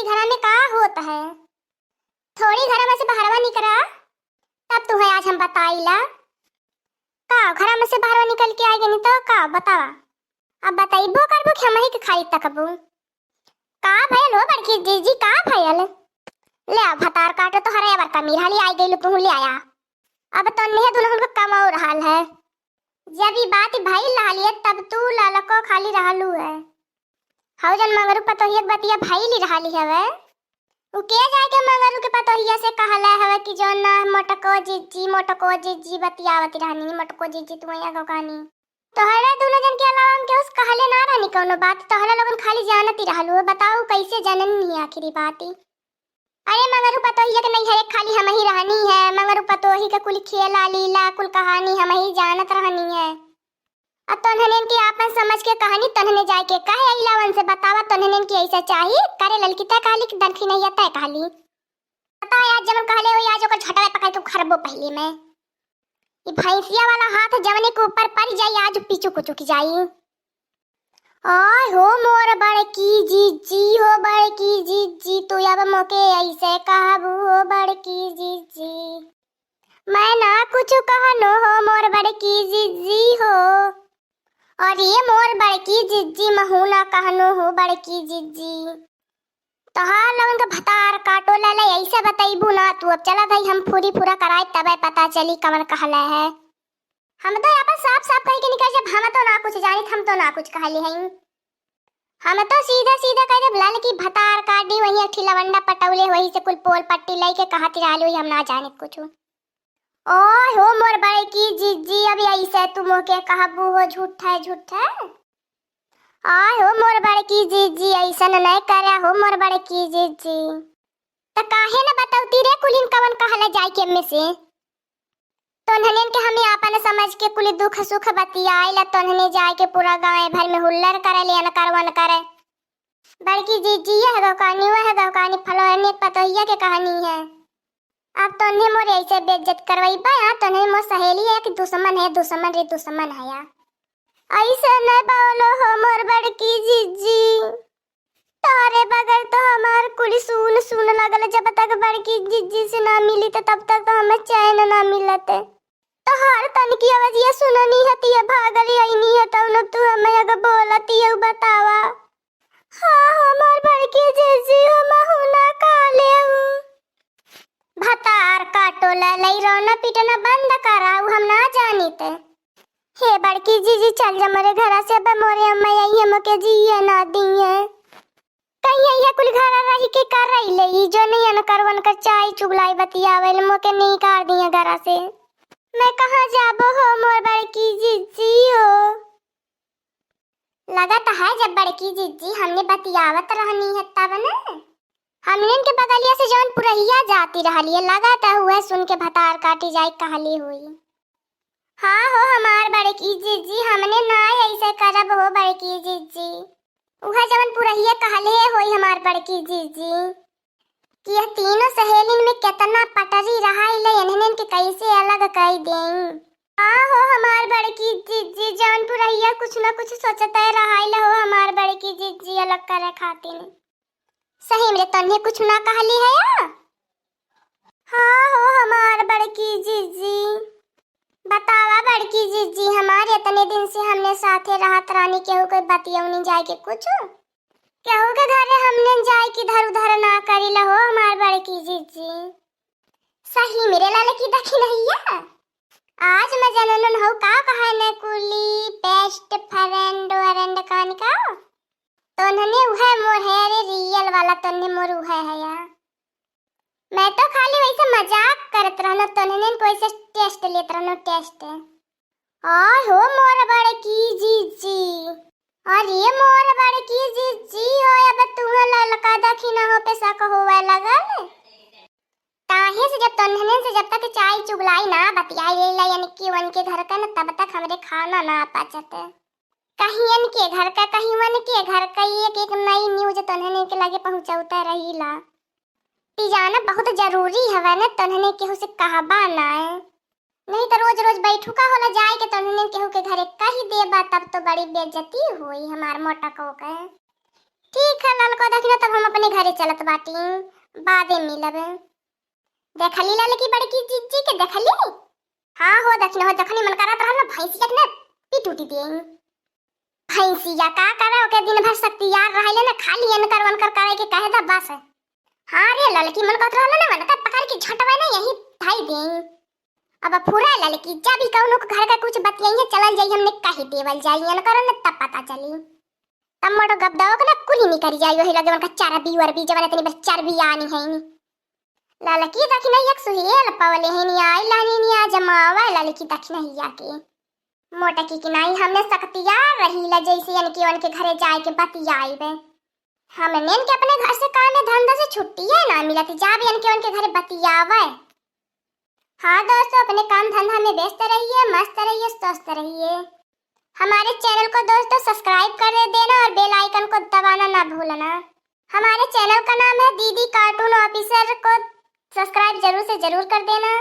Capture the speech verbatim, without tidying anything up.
घरा में का होत है? थोड़ी घरा में से बहरवा निकरा, तब तुहे आज हम बताइला। का घरा में से बहरवा निकल के आइ गइनी तो का बतावा? अब बतइबो करबो कि हमही के खाली तकबो? का भयल हो बड़की जीजी, का भयल? ले आ भतार काटो, तोहरे अबर कमी रहली, आइ गइलू तुहू, ले आया। अब तोन्हे दुनहुन के कमाओ रहल है। जब ई बात भइल रहली है, तब तू ललको खाली रहलू है। हऊ जन मंगरू पतोहिया के बतिया भइल ही रहली हवे। उ के जाके मंगरू के पतोहिया से कहले हवे कि जौन ना मोटको जीजी, मोटको जीजी बतियावत रहनी, मोटको जीजी तू यहाँ गो कहनी। तोहरे दुनो जन के अलावा हम केहू से कहले ना रहनी कौनो बात, तोहरे लोगन खाली जानत ही रहलू है। बताऊ कैसे जननी है आखिरी बात ई? अरे मंगरू पतोहिया के नैहरे खाली हमही रहनी है, मंगरू पतोही के कुल खेला लीला कुल कहानी हमही जानत रहनी है। अब तोन्हनेन के आपन समझ के कहनी, तोन्हने जाए के कहे अइला उनसे बतावा, तोन्हनेन के ऐसा चाही? करे ललकी तय कहली कि दनखी नहीं तय कहली। पता है आज जवन कहले होई, आज ओकर झटवे पकड़ के उखरबो पहले मैं। ई भैंसिया वाला हाथ जवने के ऊपर पड़ जाई, आज पिचुक उचुक जाई। आय हो मोर बड़की जीजी हो, बड़की जीजी, तू अब मोके ऐसे कहबू हो बड़की जीजी। मैं ना कुछ कहनो हो मोर बड़की जीजी हो। और ये मोर बड़की जीजी, महू ना कहनो हो बड़की जीजी। तोहार लोगन के भतार काटो ले ले, ऐसे बतैबू ना तू। अब चला भाई हम पूरी पूरा कराए, तबे पता चली कवन कहले है। हम तो यहाँ पर साफ साफ कह के निकल, जब हम तो ना कुछ जानित, हम तो ना कुछ कहले हई। हम तो सीधा सीधा कह देब, ललकी भतार काटी, वही एक ठी लवंडा पटौले, वही से कुल पोल पट्टी लेके कहत रहलू, हम ना जानित कुछ। ओए हो मोर बड़की जीजी, अब ऐसे तू मोके कहबू हो झूठे झूठे। आय हो मोर बड़की जीजी, ऐसन नहीं करे हो मोर बड़की जीजी। त काहे न बतौती रे कुलिन कवन कहले जाए के एमे से? तोन्हनेन के हमें आपन समझ के कुल दुख सुख बतियाइला, तोन्हने जाए के पूरा गाँव भर में हुल्लर करे ले, अनकर वनकर। बड़की जीजी यह गौकानी, वह गौकानी, फलवरनी के पतोहिया के कहानी है। अब तोन्हे मोर ऐसे बेइज्जत करवाई बा, हाँ, तोन्हे मोर सहेली है कि दुश्मन है, दुश्मन रे दुश्मन है या। ऐसे नहीं बोलो हो मोर बड़की जीजी, तारे बगैर तो हमार कुल सून सून लगल। जब तक बड़की जीजी से ना मिली त तब तक तो हमें चैन ना मिलत। तोहार तनकी आवाजिया सुननी है, तिया भागल आईनी है, तौन तू हमें अगर बोलती है बतावा। हाँ, हमार बड़की जीजी, हम हूँ ना खा लेऊ। भतार काटो ले लई, रोना पीटना बंद कराऊ, हम ना जानित। हे बड़की जीजी, चल जा मोरे घरा से, अब मोरे अम्मा यही हमके जिए ना दिए। कहीं यही कुल घर रही के कर रही ले, ई जो नहीं अनकर वनकर चाय चुगलाई बतियावे ले, मोके निकाल दिए घरा से। मैं कहाँ जाबो हो मोर बड़की जीजी हो। लगत है जब बड़की जीजी हमने बतियावत रहनी है तब न, हमने के बगलिया से जौन पुरहिया जाती रहली है, लगत है उहे सुन के भतार काटी जाई कहली हुई। हाँ हो हमार बड़की जीजी, हमने ना ऐसे करब हो बड़की जीजी। उहे जवन पुरहिया कहले होई हमार बड़की जीजी कि यह तीनों सहेलिन में केतना पटरी रहाइले, इन्हनन के कैसे अलग कई देई। हाँ हो हमार बड़की जीजी, जवन पुरहिया कुछ न कुछ सोचते रहाइले हो हमार बड़की जीजी अलग करे खातिर। सही में तन्हे कुछ ना कहली है या? हाँ हो हमार बड़की जीजी। बतावा बड़की जीजी, हमार इतने दिन से हमने साथे रहत रानी, केहू के बतियौनी जाए के कुछ, केहू के घरे हमने जाए के इधर उधर ना करी हो हमार बड़की जीजी। सही मेरे लाल की दखिनहिया, आज मैं जनन हूँ का कहा न कुली best friend व्रेंड कान का। तोन्हने उहे मोर है रे, real वाला तोन्हने मोर उहे है या। मैं तो खाली वैसे मजाक करत रहनो, तोन्हने को वैसे test लेत रहनो, test। आय हो मोर बड़की जीजी, अरे मोर बड़की जीजी हो, अब तुहे ललका दखिना हो पे शक होवे लगल। काहे से जब तोन्हने से जब तक चाय चुगलाई ना बतियाई ले, यानी कि उनके घर का न, तब तक हमरे खाना ना पचत। कहीं इनके घर का, कहीं उनके घर का, एक एक नई news तोन्हने के लगे पहुँचौते रहीला। ई जाना बहुत जरूरी हवे न, तोन्हने केहू से कहबा ना है। नहीं तो रोज रोज बैठू का होला, जाए के तोन्हने केहू के घरे कही देबा, तब तो बड़ी बेइज्जती होई हमार मोटको के। ठीक है ललको दखिना, तब हम अपने घरे चलत बाटी, बादे मिलब। देखली ललकी बड़की जिज्जी के, देखली? हाँ हो दखिना हो, जखनी मन करत रहल ना भैंसिया के ना पीट उटी दिए। भैंसिया का करे, ओके दिन भर शक्तियार रहले ना, खाली एनकर वनकर करे के कहे दा बस। हाँ रे ललकी, मन करत रहल ना वनकर पकड़ के झटवे ना यही धाई दे। अब फुरा ललकी, जब ई कौनो के घर का कुछ बतियाइए चलल जाई, हमने कही देवल जाई एनकर न तब पता चली। तब मोटो गबदाओ के ना कुली निकरी जाई, वही लगे उनका चरबी वरबी, जवन इतनी बस चरबी आनी है नी। ललकी दखिना एक सुहेल पवले है नी, आई लानी नी आ जमावा ललकी दखिना हिया के। मोटकी की नाई हमने शक्तियार रही ला, जैसे इनके उनके घरे जाए के बतियाइबे। हमने इनके अपने घर से काम धंधा से छुट्टी है ना मिलत, जाबे इनके उनके घरे बतियावे। हाँ दोस्तों, अपने काम धंधा में व्यस्त रहिए, मस्त रहिए, स्वस्थ रहिए। हमारे चैनल को दोस्तों सब्सक्राइब कर देना और बेल आइकन को दबाना ना भूलना। हमारे चैनल का नाम है दीदी कार्टून ऑफिसर, को सब्सक्राइब जरूर से जरूर कर देना।